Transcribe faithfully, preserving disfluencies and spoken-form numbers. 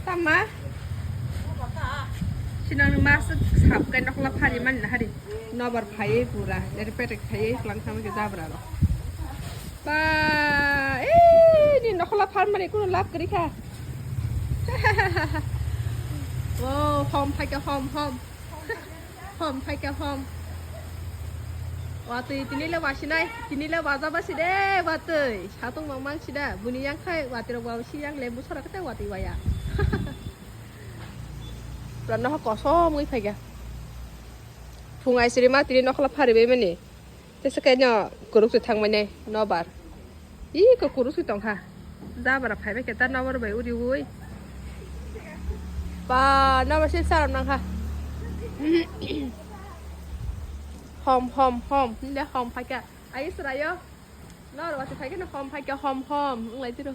Tama? Sinang ni masuk sap kai nokla phari man na hari. Nobar phai pura. Dari petek phai pelang sama ke jabra lo. Ba, eh, ni nokla phar mani kuno lap kari kha. Wow, hom phai ka hom, hom. Hom phai ka hom. Watwi tini le wasinai, tini le waja basi de watwi. Satung mang mang sida, buni yang khai watwi rok wasi yang lembu sora kete watwi waya. Pura noha kosom wi phai ka. Phung ai siri ma tini nokla phari bai mani. Tesa kaino kuruk se thang mani nobar. Ih, ko kurus ki tong kha. Jabra phai bai khe ta nobar bai uri ui. Ba, nobar se saram nang kha. Hom, hom, hom. Nile hom phai kha. Ai srayo. Nor wati phai khe no hom phai kha, hom, hom. Nglai tiro.